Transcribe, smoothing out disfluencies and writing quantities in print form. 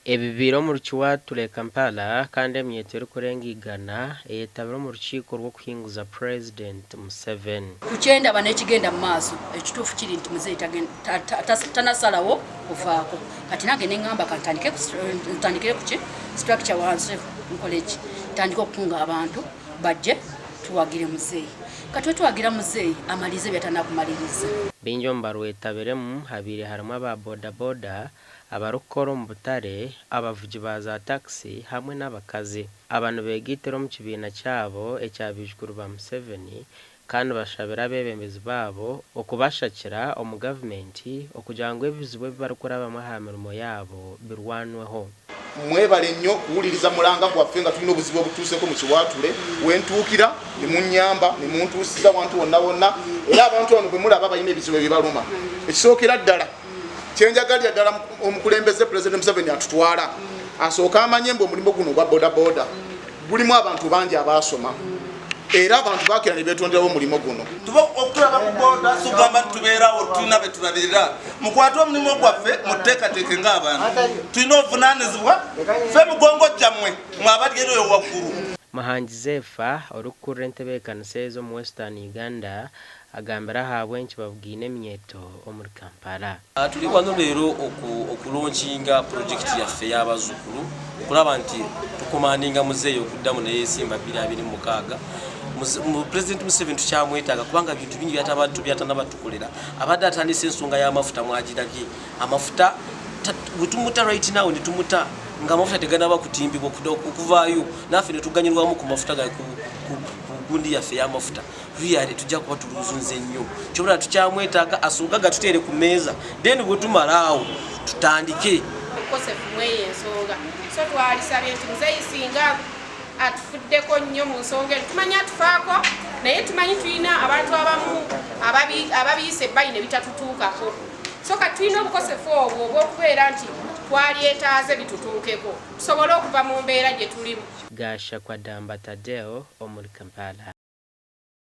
Ebibaire omuri Kiwature, Kampala kandi eminyeeto erikurenga igana eyetabire omu rukiiko rw'okuhinguza Purezidenti Museveni. Ku kyendaba n'ekigenda mu maaso, ekituufu kiri nti muzeeyi tanasalawo kuvaako. Kati nange nengamba kantandike ntandikire ku ki structure wansi nkole ki ntandike okukunga abantu bajje tuwagire muzeeyi. Kati wetwagira muzeeyi amalirize byatanakumaliriza. Baingi omu barwetabiremu habaire harimu aba boda boda, abarikukora omu butare, abavugi ba za takisi hamwe n'abakazi. Aba nibegaitira omu kibiina kyabo ekya baijukuru ba Museveni kandi bashabire abeebembezi baabo okubashakira omu gavumenti okugira ngu ebizibu ebi barikurabamu aha mirimo yaabo birwanweho. Mwebale nnyo kuwuliriza mulanga gwaffe nga tulina obuzibu obutuuseko mu Kiwaatule. Wentuukira ne munnyamba ne muntuusiza wantu wonna wonna era abantu bano bwe mulaba balina ebizibu ebibaluma. Ekisookera ddala kyenjagalira ddala omukulembeze Pulezidenti Museveni atutwala asooke amanye mbu omulimu guno ogwa bodaboda gulimu abantu bangi abaasoma era abantu bakira ne beetonderawo omulimu guno. Tuba okutulaba ku boda sugamba nti tubeerawo tulina be tulabirira. Mukwate omulimu gwaffe mututeekateeke ng'abantu tulina obuvunaanyizibwa ffe migongo gyammwe mwe abali eyo waggulu. Muhangi Zepha, orikukurira entebeekanisa ezi omu Western Uganda agambire ahabw'enki babugaine eminyeeto omuri Kampala. Turi wano leero okulonkinga pulojekiti yaffe ey'abazzukulu okulaba nti tukomandinga muzeeyi okuddamu neyesimba 2026. Pulezidenti Museveni tukyamwetaaga kubanga bintu bingi byatanaba tukolera. Abadde atandise ensonga y'amafuta mwagirabye amafuta bwetumuta right now netumuta nga amafuta teganaba kutimbibwa okuvaayo naffe netuganyulwamu ku mafuta ku gundi yaffe ey'amafuta. Really tujja kuba tuluzunze nnyo kyobula tukyamwetaaga asooka gatuteere ku meeza then bwe tumala awo tutandike. Obukosefu mweyo ensonga so twalisabye nti muzeeyi singa atufuddeko nnyo mu nsonga eno tumanyi atufaako naye tumanyi tulina abantu abamu ababiisa ebbayi ne bitatutuukako so kati tulina obukosefu obwo obw'okubeera nti twalyetaaze bitutuukeko tusobole okuva mu mbeera gye tulimu. Gashakwadamba Tadeo omuri Kampala.